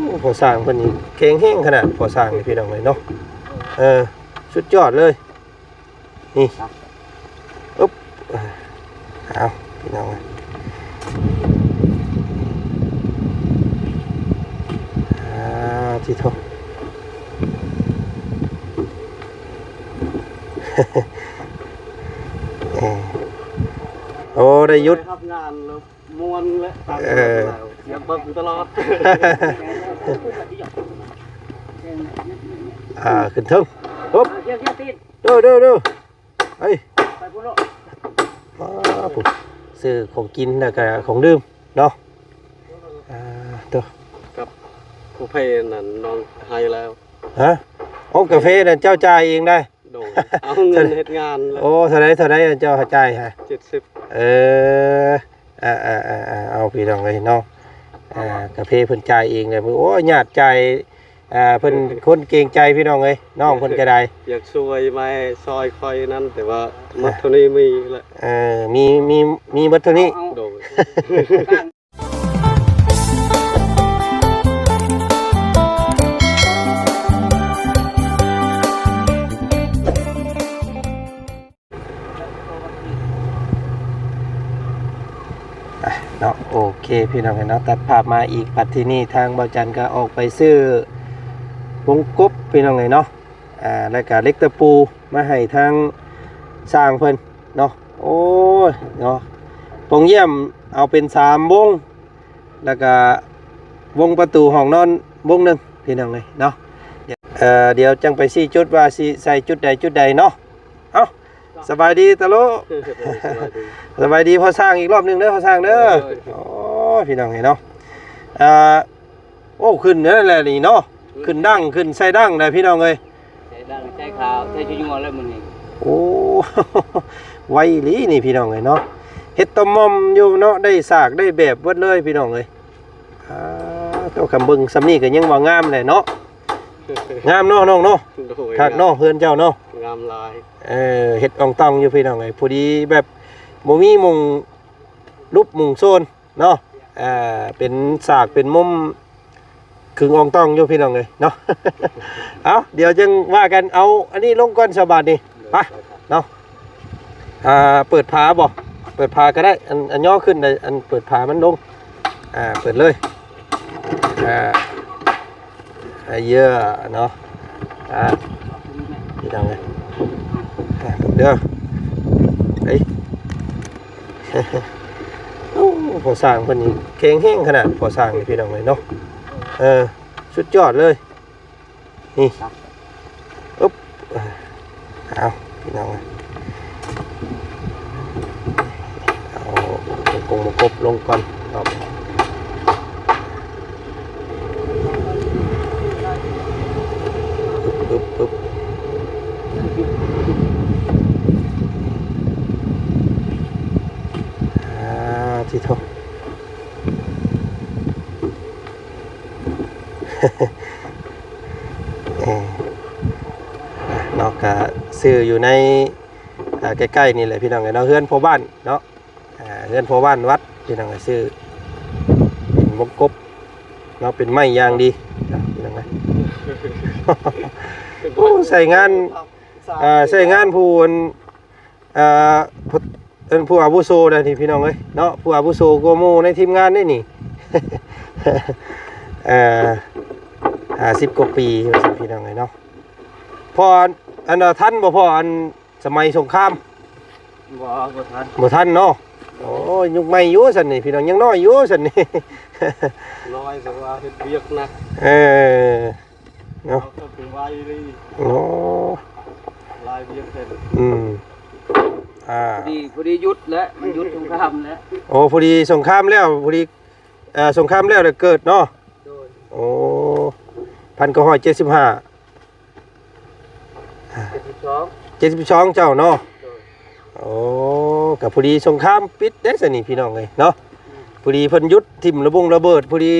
ໂອ້ ພໍ່ຊ່າງເພິ່ນນີ້ແຂງແຮງຂະໜາດ ພໍ່ຊ່າງນີ້ ພີ່ນ້ອງເອີຍເນາະ. ເອີ ສຸດຍອດເລີຍ. ນີ້ ອຶບ ເອົາ ພີ່ນ້ອງເອີຍ ອ່າ ຕິໂທ ເອີ ໂອ້ ໄດ້ຢຸດ ໄດ້ຮັບງານແລ້ວ ມ່ວນແຫຼະ ເອີ ຕາມແລ້ວ ສຽງເບິ່ງຢູ່ຕະຫຼອດ ອ່າ ຂຶ້ນເທິງ ຮຶບ ເອີ ເດີ ເດີ ເດີ ໄປ ໄປພຸ້ນໂລດ ວ້າ ພຸ້ນ ຊື້ຂອງກິນແລ້ວກະຂອງດື່ມເນາະ ອ່າ ໂຕ ກັບຜູ້ໃຜນັ້ນນ້ອງໃຫ້ແລ້ວ ຮະ ໂອ້ ກາເຟນັ້ນເຈົ້າຈ່າຍເອງໄດ໋ ໂດຍ ເອົາເງິນເຮັດງານແລ້ວ ໂອ້ ເທົ່າໃດ ເທົ່າໃດ ເຈົ້າໃຫ້ຈ່າຍຮະ ເຈັດສິບ ເອີ ອ່າໆໆ ເອົາ ພີ່ນ້ອງເອີຍເນາະ ອ່າ ກາເຟເພິ່ນຈ່າຍເອງແຫຼະ ໂອ້ຍ ຍາດຈ່າຍ ອ່າ ເພິ່ນຄົນເກງໃຈ ພີ່ນ້ອງເອີຍ ນ້ອງເພິ່ນກໍໄດ້ ຢາກຊ່ວຍມາຊ່ອຍຂ້ອຍນັ້ນ ແຕ່ວ່າໝົດເທົ່ານີ້ມີແຫຼະ ເອີ ມີ ມີ ມີໝົດເທົ່ານີ້ ໂດຍ ອ່ະເນາະ ໂອເຄ ພີ່ນ້ອງເອີຍເນາະ ຕັດພາບມາອີກ ບັດທີນີ້ທາງບ່າວຈັນກໍອອກໄປຊື້ວົງກົບ ພີ່ນ້ອງເອີຍເນາະ ອ່າ ແລ້ວກໍເຫຼັກຕະປູມາໃຫ້ທາງຊ່າງເພິ່ນເນາະ ໂອ້ຍເນາະ ປ່ອງຢ້ຽມເອົາເປັນສາມວົງ ແລ້ວກໍວົງປະຕູຫ້ອງນອນວົງໜຶ່ງ ພີ່ນ້ອງເອີຍເນາະ ເອີ ດຽວຈັ່ງໄປຊີ້ຈຸດວ່າຊິໃສ່ຈຸດໃດຈຸດໃດເນາະ ເອົ້າ ສະບາຍດີຕາໂລ ສະບາຍດີ ສະບາຍດີພໍ່ຊ່າງອີກລອບໜຶ່ງເດີພໍ່ຊ່າງເດີ ໂອ້ຍ ພີ່ນ້ອງເອີຍເນາະ ອ່າ ໂອ້ ຂຶ້ນແລ້ວແຫຼະນີ້ເນາະ ຂຶ້ນດັງ ຂຶ້ນໃສ່ດັງໄດ໋ພີ່ນ້ອງເອີຍ ໃສ່ດັງໃສ່ຂາວໃສ່ຈຸຍົວແລ້ວມື້ນີ້ ໂອ້ ໄວອີ່ຫຼີນີ້ພີ່ນ້ອງເອີຍເນາະ ເຮັດຕໍ່ໝ່ອມຢູ່ເນາະ ໄດ້ສາກໄດ້ແບບເບິດເລີຍພີ່ນ້ອງເອີຍ ອ່າ ໂຕ ຄຳເບິ່ງສ່ຳນີ້ກໍຍັງວ່າງາມແຫຼະເນາະ ງາມເນາະນ້ອງເນາະ ໂດຍ ຄັກເນາະ ເຮືອນເຈົ້າເນາະ ງາມຫຼາຍ ເອີ ເຮັດອອງຕອງຢູ່ພີ່ນ້ອງເອີຍ ພໍດີແບບບໍ່ມີໝ່ອງຫຼຸບໝ່ອງໂຊນເນາະ ເປັນສາກເປັນມຸມຄຶງອອງຕອງຢູ່ພີ່ນ້ອງເອີຍເນາະ ເອົາ ດຽວຈຶ່ງວ່າກັນ ເອົາອັນນີ້ລົງກ່ອນສະບາດນີ້ ໄປເນາະ ອ່າ ເປີດຝາບໍ່ ເປີດຝາກໍໄດ້ ອັນ ອັນຍໍຂຶ້ນໄດ້ ອັນເປີດຝາມັນລົງ ອ່າ ເປີດເລີຍ ອ່າ ອາເຍອເນາະ ອ່າ ພີ່ນ້ອງເອີຍ ອ່າ ເບິ່ງເດີ ເອີຍ ໂອ້ ພໍ່ຊ່າງເພິ່ນນີ້ແຂງແຮງຂະໜາດ ພໍ່ຊ່າງນີ້ ພີ່ນ້ອງເອີຍເນາະ ເອີ ສຸດຍອດເລີຍ ນີ້ ອຶບ ເອົາ ພີ່ນ້ອງເອີຍ ເອົາກົງມາກົບລົງກ່ອນ ອຶບ ອຶບ ອຶບ ອ່າ ຕິໂທ ເອີ ເນາະ ກະຊື້ຢູ່ໃນ ອ່າ ໃກ້ໆນີ້ແຫຼະພີ່ນ້ອງເອີຍເນາະ ເຮືອນພໍ່ບ້ານເນາະ ອ່າ ເຮືອນພໍ່ບ້ານວັດພີ່ນ້ອງເອີຍ ຊື້ເປັນວົງກົບເນາະ ເປັນໄມ້ຢ່າງດີເນາະ ພີ່ນ້ອງເອີຍ ໂອ້ ໃຊ້ງານ ອ່າ ໃຊ້ງານຜູ້ອັນ ອ່າ ເປັນຜູ້ອາວຸໂສໄດ໋ນີ້ພີ່ນ້ອງເອີຍເນາະ ຜູ້ອາວຸໂສກວ່າໝູ່ໃນທີມງານເດ້ນີ້ ເອີ ຫ້າສິບກວ່າປີວ່າຊັ້ນພີ່ນ້ອງເອີຍເນາະ ພໍ່ ອັນ ອັນ ທັນບໍ່ພໍ່ ອັນ ສະໄໝສົງຄາມ ບໍ່ ບໍ່ທັນ ບໍ່ທັນເນາະ ໂອ້ຍ ຍຸກໃໝ່ຢູ່ຊັ້ນນີ້ ພີ່ນ້ອງ ຍັງນ້ອຍຢູ່ຊັ້ນນີ້ ນ້ອຍ ແຕ່ວ່າເຮັດວຽກໜັກ ເອີ ເນາະ ເຮົາກໍເປັນໄວເລີຍ ໂອ້ ຫຼາຍວຽກແທ້ ອືມ ອ່າ ພໍດີ ພໍດີຢຸດແລ້ວ ມັນຢຸດສົງຄາມແລ້ວ ໂອ້ ພໍດີສົງຄາມແລ້ວ ພໍດີ ເອີ ສົງຄາມແລ້ວ ແລ້ວເກີດເນາະ ໂດຍ ໂອ້ ພັນເກົ້າຮ້ອຍເຈັດສິບຫ້າ ເຈັດສິບສອງ ເຈັດສິບສອງເຈົ້າເນາະ ໂດຍ ໂອ້ ກໍພໍດີສົງຄາມປິດເດ້ຊັ້ນນີ້ພີ່ນ້ອງເອີຍເນາະ ອືມ ພໍດີເພິ່ນຢຸດຖິ້ມລະບົງລະເບີດ ພໍດີ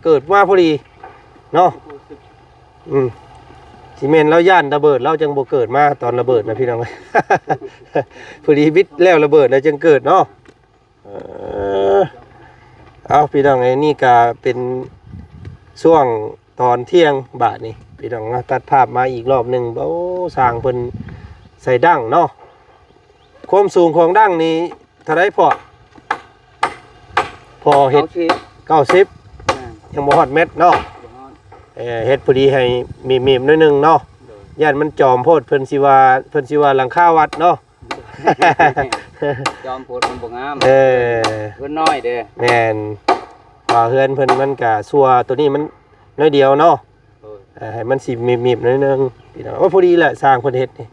ເກີດມາພໍດີເນາະ ອືມ ຊິແມ່ນລາວຢ້ານລະເບີດ ລາວຈັ່ງບໍ່ເກີດມາຕອນລະເບີດນະພີ່ນ້ອງ ພໍດີບິດແລ້ວລະເບີດແລ້ວຈຶ່ງເກີດເນາະ. ເອີ ເອົາ ພີ່ນ້ອງເອີຍ ນີ້ກະເປັນ ຊ່ວງຕອນທ່ຽງບາດນີ້ ພີ່ນ້ອງເນາະ ຕັດພາບມາອີກລອບໜຶ່ງ. ໂອ້ ຊ່າງເພິ່ນໃສ່ດັ້ງເນາະ. ຄວາມສູງຂອງດັ້ງນີ້ເທົ່າໃດພໍ່? ພໍ່ເຮັດ ເກົ້າສິບ ເກົ້າສິບ ແມ່ນ ຍັງບໍ່ຮອດແມັດເນາະ. ບໍ່ຮອດ ເອີ ເຮັດພໍດີໃຫ້ມີບໆໜ້ອຍໜຶ່ງເນາະ. ໂດຍ ຢ້ານມັນຈອມໂພດ ເພິ່ນຊິວ່າ ເພິ່ນຊິວ່າຫຼັງຄາວັດເນາະ. ຈອມໂພດມັນບໍ່ງາມ. ເອີ ເຮືອນນ້ອຍເດ້. ແມ່ນ ວ່າເຮືອນເພິ່ນມັນກະຊົ່ວ ໂຕນີ້ມັນໜ້ອຍດຽວເນາະ. ໂດຍ ເອີ ໃຫ້ມັນຊິມີບໆໜ້ອຍໜຶ່ງ ພີ່ນ້ອງ. ໂອ້ ພໍດີແຫຼະ ຊ່າງເພິ່ນເຮັດນີ້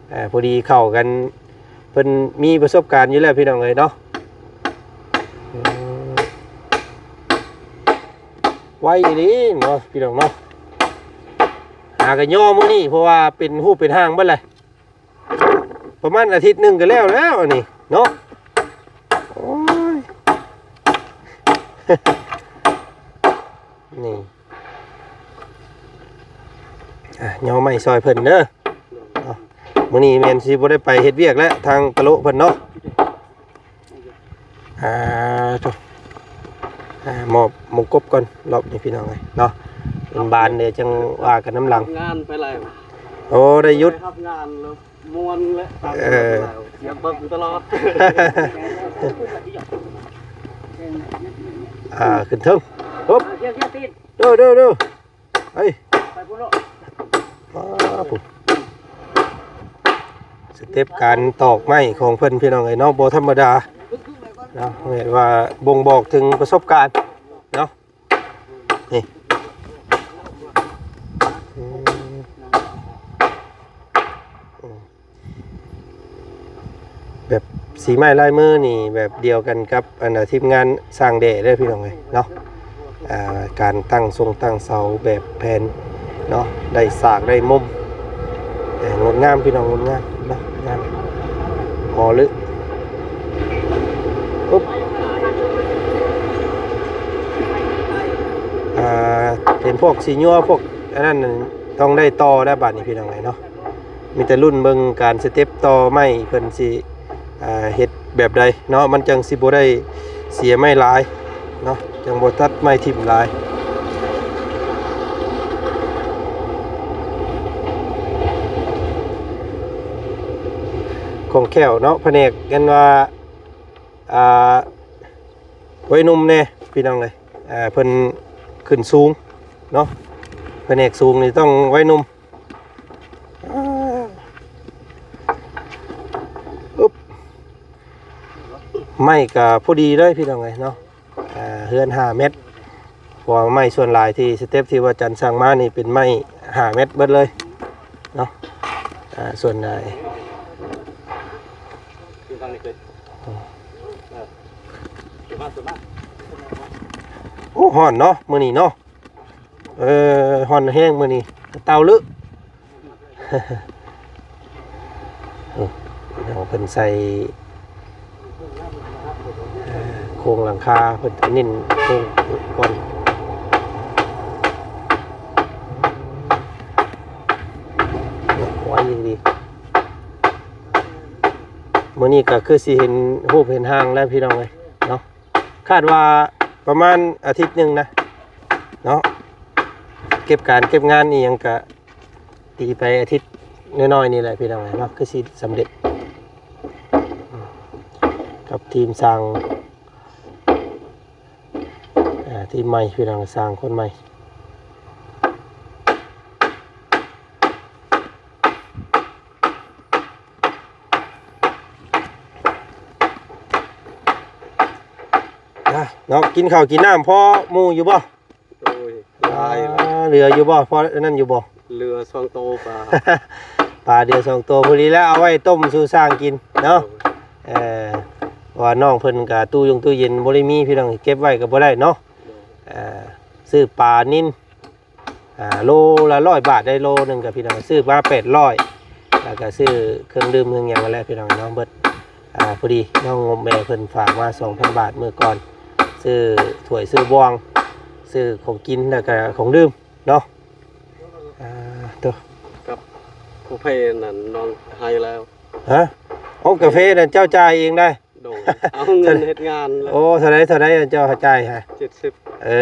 ເອີ ພໍດີເຂົ້າກັນ. ເພິ່ນມີປະສົບການຢູ່ແລ້ວ ພີ່ນ້ອງເອີຍເນາະ. ອືມ ໄວອີ່ຫຼີເນາະ ພີ່ນ້ອງເນາະ. ຫາກະຍໍມື້ນີ້ ເພາະວ່າເປັນຮູບເປັນຮ່າງເບິດແຫຼະ. ປະມານອາທິດໜຶ່ງກໍແລ້ວແລ້ວອັນນີ້ເນາະ. ໂອ້ຍ ນີ້ ອ່ະ ຍໍໄມ້ຊ່ອຍເພິ່ນເດີເນາະ. ມື້ນີ້ແມ່ນຊິບໍ່ໄດ້ໄປເຮັດວຽກແລ້ວ ທາງຕະໂລະເພິ່ນເນາະ. ອ່າ ໂທ້ ອ່າ ມອບມົງກົບກ່ອນ ລອບນີ້ ພີ່ນ້ອງເອີຍເນາະ. ເປັນບານ ດຽວຈັ່ງວ່າກັນນຳຫຼັງ. ຮັບງານໄປແລ້ວ. ໂອ້ ໄດ້ຢຸດ ໄດ້ຮັບງານແລ້ວ ມ່ວນແລ້ວ. ເອີ ຢາກເບິ່ງຕະຫຼອດ. ອ່າ ຂຶ້ນເທິງ ຮຶບ ເດີ ເດີ ເດີ. ໄປ ໄປພຸ້ນໂລດ. ວ້າ ພຸ້ນ ສະເຕັບການຕອກໄມ້ຂອງເພິ່ນ ພີ່ນ້ອງເອີຍເນາະ ບໍ່ທຳມະດາເນາະ. ແມ່ນວ່າບົ່ງບອກເຖິງປະສົບການເນາະ ນີ້. ອືມ ອືມ ແບບສີໄມ້ລາຍມືນີ້ແບບດຽວກັນກັບອັນນ່າ ທີມງານຊ່າງແດ່ເດີ ພີ່ນ້ອງເອີຍເນາະ. ອ່າ ການຕັ້ງຊົງຕັ້ງເສົາແບບແຜນເນາະ ໄດ້ສາກໄດ້ມຸມ ເອີ ງົດງາມ ພີ່ນ້ອງ ງົດງາມເນາະ ງາມ ຫໍລຶ ປຸບ. ອ່າ ເປັນພວກສີຍົວ ພວກອັນນັ້ນ ຕ້ອງໄດ້ຕໍ່ແລ້ວບາດນີ້ ພີ່ນ້ອງເອີຍເນາະ. ມີແຕ່ລຸ້ນເບິ່ງການສະເຕັບຕໍ່ໄມ້ ເພິ່ນຊິ ອ່າ ເຮັດແບບໃດເນາະ ມັນຈັ່ງຊິບໍ່ໄດ້ເສຍໄມ້ຫຼາຍເນາະ ຈັ່ງບໍ່ຕັດໄມ້ຖິ້ມຫຼາຍ. ຄ່ອງແຄ້ວເນາະ ພະແນກ ແມ່ນວ່າ ອ່າ ໄວໜຸ່ມແດ່ ພີ່ນ້ອງເອີຍ. ເພິ່ນຂຶ້ນສູງເນາະ ພະແນກສູງນີ້ຕ້ອງໄວໜຸ່ມ. ອາ ອຶບ ໄມ້ກະພໍດີເລີຍ ພີ່ນ້ອງເອີຍເນາະ. ເຮືອນຫ້າແມັດ ເພາະວ່າໄມ້ສ່ວນຫຼາຍທີ່ສະເຕັບທີ່ວ່າຈັນສັ່ງມານີ້ເປັນໄມ້ຫ້າແມັດເບິດເລີຍເນາະ ສ່ວນຫຼາຍ. ໂອ້ ຮ້ອນເນາະ ມື້ນີ້ເນາະ. ເອີ ຮ້ອນແຮງມື້ນີ້ ເຕົາລຶ ເອີ ເພິ່ນໃສ່ ເອີ ໂຄງຫຼັງຄາ ເພິ່ນເນັ້ນໂຄງກ່ອນ ໄວອີ່ຫຼີ. ມື້ນີ້ກໍຄືຊິເຫັນຮູບເຫັນຮ່າງແລ້ວ ພີ່ນ້ອງເອີຍເນາະ. ຄາດວ່າປະມານອາທິດໜຶ່ງນະເນາະ ເກັບການເກັບງານອີ່ຫຍັງກະຕີໄປອາທິດນ້ອຍໆນີ້ແຫຼະ ພີ່ນ້ອງເນາະ ຄືຊິສຳເລັດ ກັບທີມຊ່າງ ເອີ ທີມໃໝ່ ພີ່ນ້ອງ ຊ່າງຄົນໃໝ່. ອ່ະ ເນາະ ກິນເຂົ້າກິນນ້ຳພໍໝູ່ຢູ່ບໍ່? ໂດຍ ຫຼາຍ ອ່າ ເຫຼືອຢູ່ບໍ່? ພໍອັນນັ້ນຢູ່ບໍ່? ເຫຼືອສອງໂຕປາ ປາເຫຼືອສອງໂຕ ພໍດີແລ້ວ ເອົາໄວ້ຕົ້ມສູ່ຊ່າງກິນເນາະ. ໂດຍ ເອີ ເພາະວ່ານ້ອງເພິ່ນກະຕູ້ຢົງຕູ້ເຢັນບໍ່ໄດ້ມີ ພີ່ນ້ອງ ເກັບໄວ້ກໍບໍ່ໄດ້ເນາະ. ໂດຍ ເອີ ຊື້ປານິນ ອ່າ ໂລລະຮ້ອຍບາດໄດ໋ ໂລໜຶ່ງກໍ ພີ່ນ້ອງ ຊື້ມາແປດຮ້ອຍ ແລ້ວກໍຊື້ເຄື່ອງດື່ມເຄື່ອງຫຍັງນັ້ນແຫຼະ ພີ່ນ້ອງເນາະ ເບິດ. ອ່າ ພໍດີນ້ອງແມ່ເພິ່ນຝາກມາສອງພັນບາດມື້ກ່ອນ ຊື້ຖ້ວຍຊື້ບ່ວງ ຊື້ຂອງກິນ ແລ້ວກໍຂອງດື່ມເນາະ. ອ່າ ໂຕ ກັບຜູ້ເພນັ້ນນ້ອງໃຫ້ແລ້ວ. ຮະ? ໂອ້ ກາເຟນັ້ນເຈົ້າຈ່າຍເອງໄດ໋? ໂດຍ ເອົາເງິນເຮັດງານແລ້ວ. ໂອ້ ເທົ່າໃດ ເທົ່າໃດເຈົ້າຈ່າຍໃຫ້? ເຈັດສິບ. ເອີ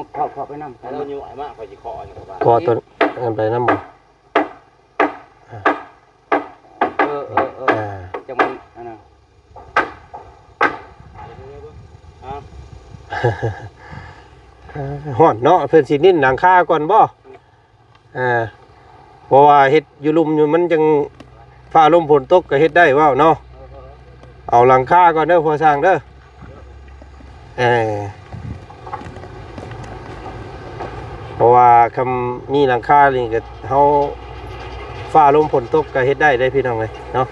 ມາເຄາະໆໄປນຳ ແລ້ວເອົາມາ ຂ້ອຍຊິເຄາະອັນນີ້ ເຄາະຕົວນັ້ນໄປນຳບໍ່? ເອີໆໆ ອ່າ ຈັ່ງມັນອັນນັ້ນ ອ່າ ຮ້ອນເນາະ ເພິ່ນຊິໜິ້ນຫຼັງຄາກ່ອນບໍ່? ອ່າ ເພາະວ່າເຮັດຢູ່ລຸ່ມຢູ່ ມັນຈັ່ງຟ້າລົມຝົນຕົກກໍເຮັດໄດ້ເວົ້າເນາະ. ເອີ ເອົາຫຼັງຄາກ່ອນເດີພໍ່ຊ່າງເດີ. ເອີ ເພາະວ່າຄຳມີຫຼັງຄານີ້ກໍ ເຮົາ ຟ້າລົມຝົນຕົກກໍເຮັດໄດ້ເດ້ພີ່ນ້ອງເອີຍເນາະ.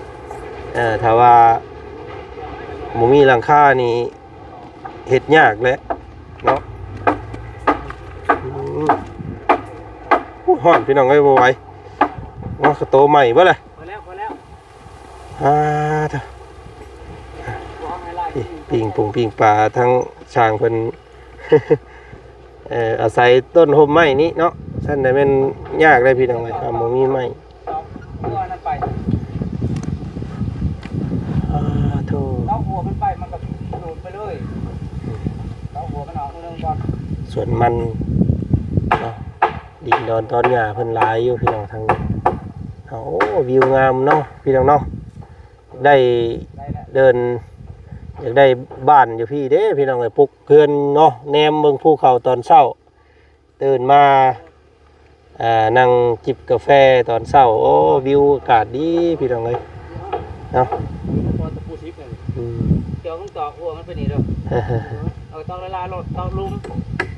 ເອີ ຖ້າວ່າບໍ່ມີຫຼັງຄານີ້ ເຮັດຍາກແຫຼະເນາະ. ອືມ ໂອ້ ຮ້ອນພີ່ນ້ອງເອີຍ ບໍ່ໄຫວ. ວ່າກະໂຕໃໝ່ເບິດລະ ພໍແລ້ວ ພໍແລ້ວ. ອ່າ ໂທ້ ບໍ່ເອົາໃຫ້ຫຼາຍ ປີ້ງ ປີ້ງປົງປີ້ງປາ ທາງຊ່າງເພິ່ນ ເອີ ອາໄສຕົ້ນຮົ່ມໄມ້ນີ້ເນາະ. ຊັ້ນນະແມ່ນຍາກເດ້ພີ່ນ້ອງເອີຍ ຖ້າບໍ່ມີໄມ້. ເອົາຫົວນັ້ນໄປ ອ່າ ໂທ້ ເອົາຫົວມັນໄປ ມັນກໍໂດດໄປເລີຍ. ເອົາຫົວມັນອອກໜ້ອຍໜຶ່ງກ່ອນ. ສວນມັນເນາະ ດິນດອນຕອນຫຍ້າເພິ່ນຫຼາຍຢູ່ພີ່ນ້ອງ ທາງນີ້ເນາະ. ໂອ້ ວິວງາມເນາະ ພີ່ນ້ອງເນາະ. ໄດ້ເດີນ ຢາກໄດ້ບ້ານຢູ່ພີ້ເດ້ພີ່ນ້ອງເອີຍ ປຸກເຮືອນເນາະ ແນມເບິ່ງພູເຂົາຕອນເຊົ້າ ຕື່ນມາ ອ່າ ນັ່ງຈິບກາແຟຕອນເຊົ້າ. ໂອ້ ວິວອາກາດດີພີ່ນ້ອງເອີຍເນາະ. ອືມ ເຈົ້າຕ້ອງຕອກຫົວມັນໄປນີ້ເດີ. ເອົາຕອກຫຼາຍໆໂລດ ຕອກຫຼຸມ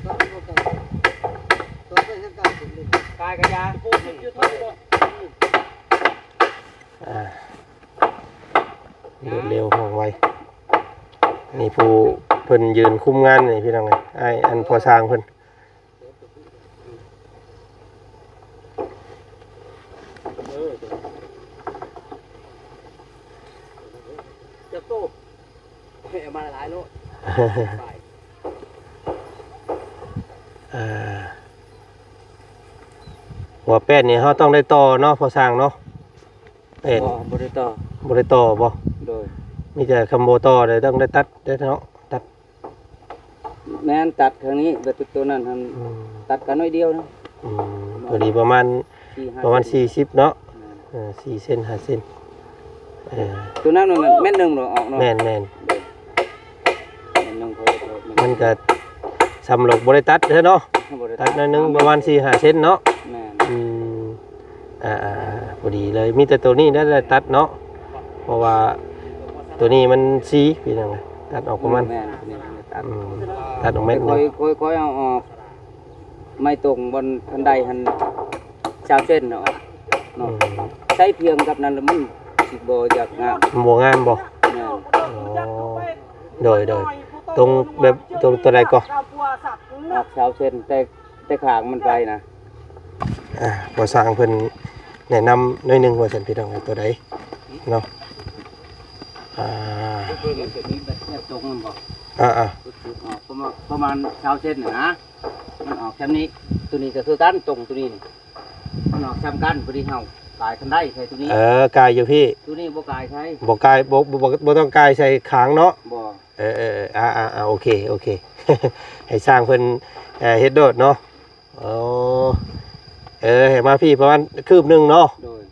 ຕອກໄປທາງກາງ ກາຍກະຢາ ອ່າ ລວດເລັວວ່ອງໄວ. ນີ້ຜູ້ເພິ່ນຢືນຄຸມງານນີ້ພີ່ນ້ອງເອີຍ ອ້າຍອັນພໍ່ຊ່າງເພິ່ນ. ເອີ ຈັກໂຕ ເອົາມາຫຼາຍໂລດ. ເອີ ຫົວແປ້ນນີ້ເຮົາຕ້ອງໄດ້ຕໍ່ເນາະ ພໍ່ຊ່າງເນາະ. ແມ່ນ ບໍ່ ບໍ່ໄດ້ຕໍ່ ບໍ່ໄດ້ຕໍ່ບໍ່? ໂດຍ ມີແຕ່ຄຳບໍ່ຕໍ່ເລີຍ ຕ້ອງໄດ້ຕັດເດ້ເນາະ ຕັດ. ແມ່ນ ຕັດທາງນີ້ ແລ້ວຕົວນັ້ນຫັ້ນ ອືມ ຕັດກັນໜ້ອຍດຽວນະ. ອືມ ພໍດີປະມານ ສີ່ ຫ້າ ປະມານສີ່ສິບເນາະ. ແມ່ນ ເອີ ສີ່ເຊັນ ຫ້າເຊັນ. ເອີ ຕົວນັ້ນມັນແມ່ນໜຶ່ງເນາະ ອອກເນາະ. ແມ່ນໆ ໂດຍ ແມ່ນໜຶ່ງ ມັນກະ ສຳລັບບໍ່ໄດ້ຕັດເດີເນາະ ບໍ່ໄດ້ຕັດ ຕັດໜ້ອຍໜຶ່ງ ປະມານສີ່ຫ້າເຊັນເນາະ. ແມ່ນ ອືມ ອ່າໆໆ ພໍດີເລີຍ ມີແຕ່ໂຕນີ້ໄດ້ ໄດ້ຕັດເນາະ ເພາະວ່າໂຕນີ້ມັນສີ່ ພີ່ນ້ອງເອີຍ ຕັດອອກປະມານ ແມ່ນ ໂຕນີ້ມັນຕັດ ອືມ ຕັດອອກແມັດໜຶ່ງ. ຄ່ອຍໆ ຄ່ອຍໆເອົາອອກ ໄມ້ຕົງບ່ອນຄັນໄດຫັ້ນ ຊາວເຊັນເນາະ ເນາະ ອືມ ໃຊ້ພຽງກັບນັ້ນລະມັນຊິບໍ່ຢາກງາມ ມັນບໍ່ງາມບໍ່? ແມ່ນ ອໍ ໂດຍ ໂດຍ ຕົງແບບຕົງຕົວໃດກໍ ອອກຊາວເຊັນ ແຕ່ ແຕ່ຂ້າງມັນໄປນະ. ອ່າ ພໍຊ່າງເພິ່ນແນະນຳໜ້ອຍໜຶ່ງວ່າຊັ້ນ ພີ່ນ້ອງ ຕົວໃດເນາະ. ອ່າ ຕົງມັນບໍ່ ອ່າໆ ປະມານ ປະມານຊາວເຊັນນະ ມັນອອກຊ່ຳນີ້. ຕົວນີ້ກໍຄືກັນ ຕົງຕົວນີ້ນີ້ ມັນອອກຊ່ຳກັນ. ພໍດີເຮົາກາຍຄັນໄດໃສ່ຕົວນີ້. ເອີ ກາຍຢູ່ພີ້ ຕົວນີ້ບໍ່ກາຍໃສ່ ບໍ່ກາຍ ບໍ່ ບໍ່ ບໍ່ຕ້ອງກາຍໃສ່ຄາງເນາະ. ບໍ່ ເອີໆໆ ອ່າໆໆ ໂອເຄ ໂອເຄ ໃຫ້ຊ່າງເພິ່ນ ເອີ ເຮັດໂດດເນາະ. ອໍ ເອີ ໃຫ້ມາພີ້ປະມານຄືບໜຶ່ງເນາະ. ໂດຍ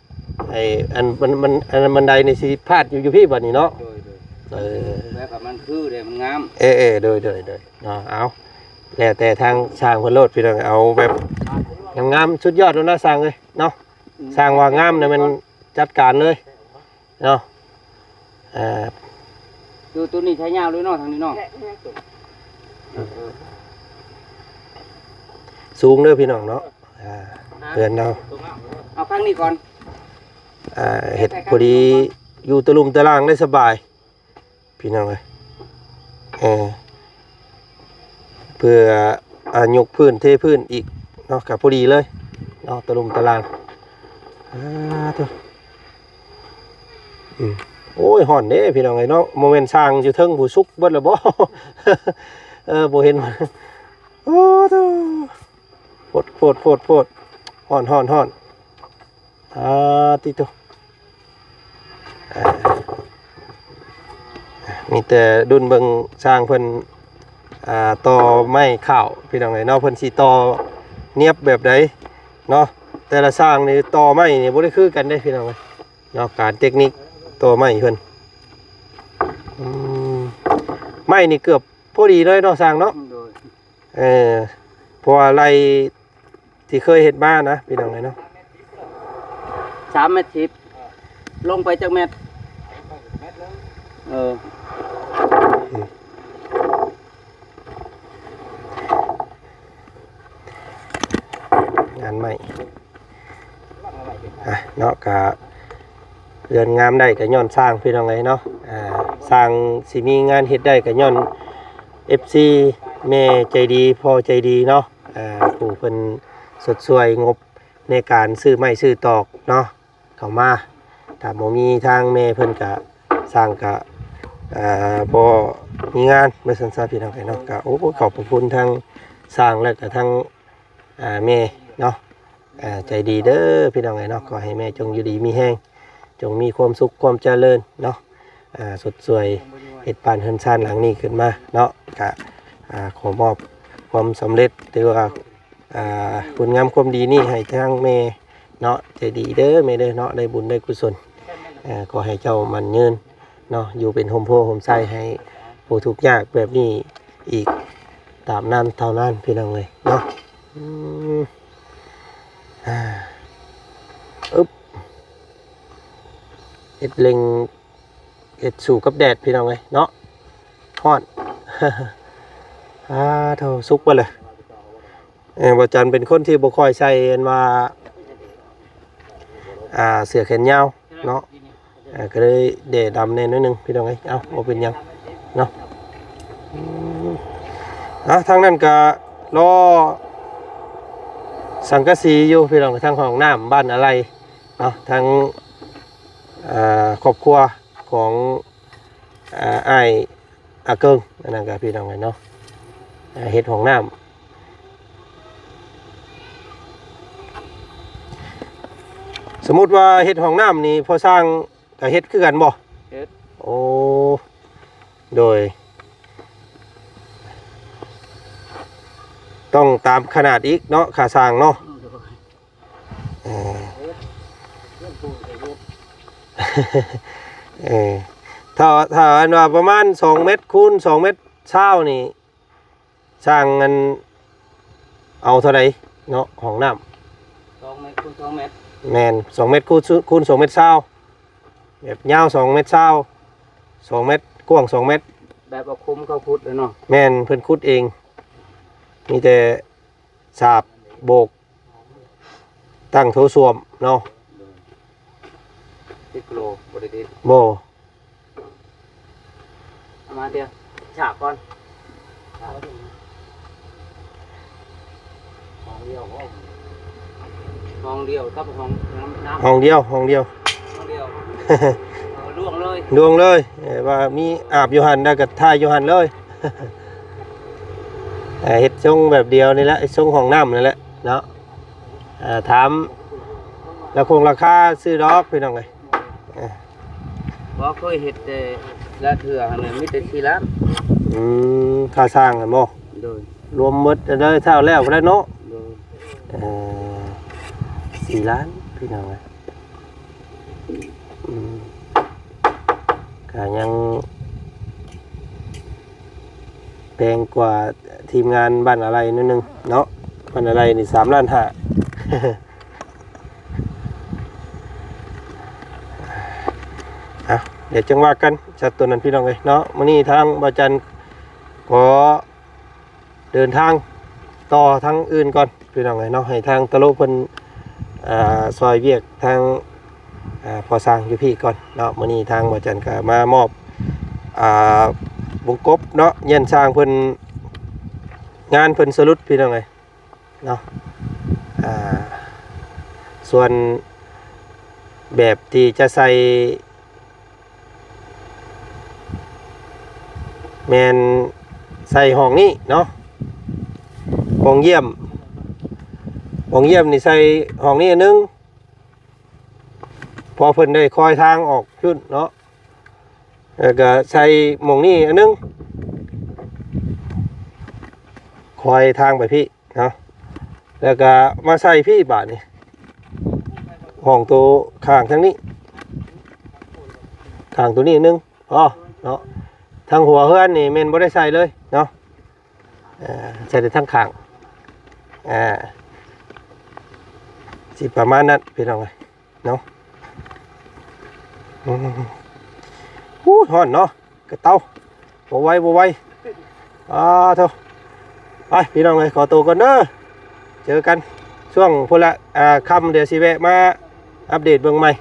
ໄອ້ອັນມັນ ມັນ ອັນບັນໄດນີ້ຊິພາດຢູ່ ຢູ່ພີ້ບັດນີ້ເນາະ. ໂດຍໆ ເອີ ແບບວ່າມັນຄືເດ້ ມັນງາມ. ເອີໆ ໂດຍໆໆ ເນາະ. ເອົາ ແລ້ວແຕ່ທາງຊ່າງເພິ່ນໂລດ ພີ່ນ້ອງ ເອົາແບບງາມໆ ສຸດຍອດໂລດນະຊ່າງເອີຍເນາະ. ອືມ ຊ່າງວ່າງາມນະແມ່ນຈັດການເລີຍເນາະ. ອ່າ ຕົວ ຕົວນີ້ໃຊ້ຍາວເລີຍເນາະ ທາງນີ້ເນາະ. ເອີ ສູງເດີພີ່ນ້ອງເນາະ. ອ່າ ເຮືອນເຮົາ ເອົາຂ້າງນີ້ກ່ອນ. ອ່າ ເຮັດພໍດີ ຢູ່ຕະລຸ່ມຕະລ່າງໄດ້ສະບາຍ ພີ່ນ້ອງເອີຍ. ເອີ ເພື່ອ ອ່າ ຍົກພື້ນເທພື້ນອີກເນາະ ກໍພໍດີເລີຍເນາະ ຕະລຸ່ມຕະລ່າງ. ອ່າ ໂທ້ ອືມ ໂອ້ຍ ຮ້ອນເດ້ພີ່ນ້ອງເອີຍເນາະ. ບໍ່ແມ່ນຊ່າງຢູ່ເທິງຜູ້ສຸກເບິດແລ້ວບໍ່? ເອີ ບໍ່ເຫັນ. ໂອ້ ໂທ້ ໂພດ ໂພດ ໂພດ ໂພດ ຮ້ອນ ຮ້ອນ ຮ້ອນ. ອ່າ ຕິໂຕ ອ່າ ມີແຕ່ດຸນເບິ່ງຊ່າງເພິ່ນ ອ່າ ຕໍ່ໄມ້ຂ້າວ ພີ່ນ້ອງເອີຍເນາະ. ເພິ່ນຊິຕໍ່ນຽບແບບໃດເນາະ ແຕ່ລະຊ່າງນີ້ຕໍ່ໄມ້ນີ້ບໍ່ໄດ້ຄືກັນເດ້ ພີ່ນ້ອງເອີຍເນາະ. ການເຕັກນິກຕໍ່ໄມ້ເພິ່ນ ອືມ ໄມ້ນີ້ເກືອບພໍດີເລີຍເນາະ ຊ່າງເນາະ. ໂດຍ ເອີ ເພາະວ່າໄລ່ທີ່ເຄີຍເຮັດມານະ ພີ່ນ້ອງເອີຍເນາະ ສາມແມັດສິບ ລົງໄປຈັກແມັດ? ເອີ ອືມ ງານໃໝ່ ອ່ະເນາະ ກະເຮືອນງາມໄດ້ກະຍ້ອນຊ່າງ ພີ່ນ້ອງເອີຍເນາະ. ອ່າ ຊ່າງຊິມີງານເຮັດໄດ້ກະຍ້ອນເອັຟຊີ ແມ່ໃຈດີ ພໍ່ໃຈດີເນາະ ອ່າ ຜູ້ເພິ່ນຊົດຊ່ວຍງົບໃນການຊື້ໄມ້ຊື້ຕອກເນາະ ເຂົ້າມາ. ຖ້າບໍ່ມີທາງແມ່ເພິ່ນກະ ຊ່າງກະ ອ່າ ບໍ່ມີງານ ວ່າຊັ້ນຊະ ພີ່ນ້ອງເອີຍເນາະ. ກະ ໂອ້ ຂອບພະຄຸນທາງຊ່າງ ແລະກະທາງ ອ່າ ແມ່ເນາະ ອ່າ ໃຈດີເດີພີ່ນ້ອງເອີຍເນາະ. ຂໍໃຫ້ແມ່ຈົ່ງຢູ່ດີມີແຮງ ຈົ່ງມີຄວາມສຸກຄວາມຈະເລີນເນາະ ອ່າ ຊົດຊ່ວຍເຮັດບ້ານເຮືອນຊານຫຼັງນີ້ຂຶ້ນມາເນາະ. ກະ ອ່າ ຂໍມອບຄວາມສຳເລັດ ຫຼືວ່າ ອ່າ ຄຸນງາມຄວາມດີນີ້ໃຫ້ທາງແມ່ເນາະ ໃຈດີເດີແມ່ເດີເນາະ ໄດ້ບຸນໄດ້ກຸສົນ. ເອີ ຂໍໃຫ້ເຈົ້າໝັ້ນຍືນເນາະ ຢູ່ເປັນຮົ່ມໂພຮົ່ມໄຊໃຫ້ຜູ້ທຸກຍາກແບບນີ້ອີກຕາບນານເທົ່ານານ ພີ່ນ້ອງເອີຍເນາະ. ອືມ ອ່າ ອຶບ ເຮັດເລັ່ງ ເຮັດສູ້ກັບແດດ ພີ່ນ້ອງເອີຍເນາະ ຮ້ອນ. ອາ ໂທ້ ສຸກເບິດເລີຍ. ເອີ ບ່າວຈັນເປັນຄົນທີ່ບໍ່ຄ່ອຍໃສ່ ອັນວ່າ ອ່າ ເສື້ອແຂນຍາວເນາະ ເອີ ກໍເລີຍແດ່ດຳແດ່ໜ້ອຍໜຶ່ງ ພີ່ນ້ອງເອີຍ. ເອົ້າ ບໍ່ເປັນຫຍັງເນາະ. ອືມ ອ່າ ທາງນັ້ນກໍລໍສັງກະສີຢູ່ ພີ່ນ້ອງ ທາງຫ້ອງນ້ຳບ້ານອາໄລເນາະ ທາງ ອ່າ ຄອບຄົວຂອງ ອ່າ ອ້າຍອາເກີງ ອັນນັ້ນກໍ ພີ່ນ້ອງເອີຍເນາະ ອ່າ ເຮັດຫ້ອງນ້ຳ. ສົມມຸດວ່າເຮັດຫ້ອງນ້ຳນີ້ ພໍ່ຊ່າງກໍເຮັດຄືກັນບໍ່? ເຮັດ. ໂອ້ ໂດຍ ຕ້ອງຕາມຂະໜາດອີກເນາະ ຄ່າຊ່າງເນາະ. ເອີ ເອີ ຖ້າ ຖ້າອັນວ່າປະມານສອງແມັດຄູນສອງແມັດຊາວນີ້ ຊ່າງອັນ ເອົາເທົ່າໃດເນາະ ຫ້ອງນ້ຳ? ສອງແມັດຄູນສອງແມັດ. ແມ່ນ ສອງແມັດຄູນ ຄູນສອງແມັດຊາວ ແບບຍາວສອງແມັດຊາວ ສອງແມັດ ກວ້າງສອງແມັດ. ແບບວ່າຂຸມເຂົາຂຸດເນາະ? ແມ່ນ ເພິ່ນຂຸດເອງ ມີແຕ່ ສາບ ໂບກ ຕັ້ງໂຖສ້ວມເນາະ. ຕິດໂລ ບໍ່ໄດ້ຕິດ. ບໍ່ ເອົາມາເດ. ສາກກ່ອນ ຫ້ອງດຽວ ຫ້ອງດຽວກັບຫ້ອງນ້ຳ ຫ້ອງດຽວ ຫ້ອງດຽວ ຫ້ອງດຽວ ເອີ ລວງເລີຍ ລວງເລີຍ ເອີ ວ່າມີອາບຢູ່ຫັ້ນ ແລ້ວກໍຖ່າຍຢູ່ຫັ້ນເລີຍ ເອີ ເຮັດຊົງແບບດຽວນີ້ແຫຼະ ຊົງຫ້ອງນ້ຳນັ້ນແຫຼະເນາະ ເອີ ຖາມລາຄົງລາຄາຊື້ດອກ ພີ່ນ້ອງເອີຍ ເອີ ບໍ່ເຄີຍເຮັດແຕ່ລະເທື່ອຫັ້ນແຫຼະ ມີແຕ່ສີ່ລ້ານ ອືມ ຄ່າສ້າງຫັ້ນບໍ່? ໂດຍ ລວມໝົດເລີຍ ເທົ່າແລ້ວໄດ້ເນາະ? ໂດຍ ເອີ ສີ່ລ້ານ ພີ່ນ້ອງເອີຍ ອືມ ກະຍັງແພງກວ່າທີມງານບ້ານອາໄລໜ້ອຍໜຶ່ງເນາະ ບ້ານອາໄລນີ້ສາມລ້ານຫ້າ ອ່ະ ດຽວຈັ່ງວ່າກັນ ສັດໂຕນັ້ນ ພີ່ນ້ອງເອີຍເນາະ ມື້ນີ້ທາງບ່າວຈັນຂໍເດີນທາງຕໍ່ທາງອື່ນກ່ອນ ພີ່ນ້ອງເອີຍເນາະ ໃຫ້ທາງຕະໂລເພິ່ນ ອ່າ ຊ່ອຍວຽກທາງ ອ່າ ພໍ່ຊ່າງຢູ່ພີ້ກ່ອນເນາະ ມື້ນີ້ທາງບ່າວຈັນກໍມາມອບ ອ່າ ວົງກົບເນາະ ຢ້ານຊ່າງເພິ່ນ ງານເພິ່ນສະຫຼຸດ ພີ່ນ້ອງເອີຍ ເນາະ ອ່າ ສ່ວນແບບທີ່ຈະໃສ່ແມ່ນໃສ່ຫ້ອງນີ້ເນາະ ຫ້ອງຢ້ຽມ ຫ້ອງຢ້ຽມນີ້ໃສ່ຫ້ອງນີ້ອັນໜຶ່ງ ເພາະເພິ່ນໄດ້ຄອຍທາງອອກພຸ້ນເນາະ ແລ້ວກໍໃສ່ໝ່ອງນີ້ອັນໜຶ່ງ ຄອຍທາງໄປພີ້ ເນາະ ແລ້ວກະມາໃສ່ພີ້ບາດນີ້ ຫ້ອງໂຕຂ້າງທາງນີ້ ຂ້າງໂຕນີ້ໜຶ່ງ ພໍເນາະ ທາງຫົວເຮືອນນີ້ແມ່ນບໍ່ໄດ້ໃສ່ເລີຍເນາະ ເອີ ໃສ່ແຕ່ທາງຂ້າງ ເອີ ຊິປະມານນັ້ນ ພີ່ນ້ອງເອີຍ ເນາະ ອືມ ໂອ້ຍ ຮ້ອນເນາະ ກະເຕົາ ບໍ່ໄຫວ ບໍ່ໄຫວ ອາໂທ້ ໄປ ພີ່ນ້ອງເອີຍ ຂໍໂຕກ່ອນເດີ ເຈີກັນຊ່ວງພຸ້ນລະ ອ່າ ຄ່ຳ ດຽວຊິແວະມາອັບເດດເບິ່ງໃໝ່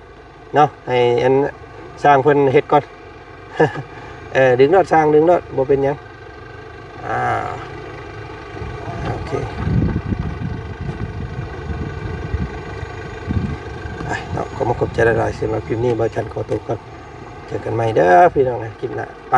ເນາະ ໃຫ້ອັນຊ່າງເພິ່ນເຮັດກ່ອນ ເອີ ດຶງໂລດ ຊ່າງດຶງໂລດ ບໍ່ເປັນຫຍັງ ອ່າ ໂອເຄ ໄປເນາະ ຂໍຂອບໃຈຫຼາຍໆ ສຳລັບຄລິບນີ້ ບ່າວຈັນຂໍໂຕກ່ອນ ເຈີກັນໃໝ່ເດີພີ່ນ້ອງເອີຍ ຄລິບໜ້າ ໄປ.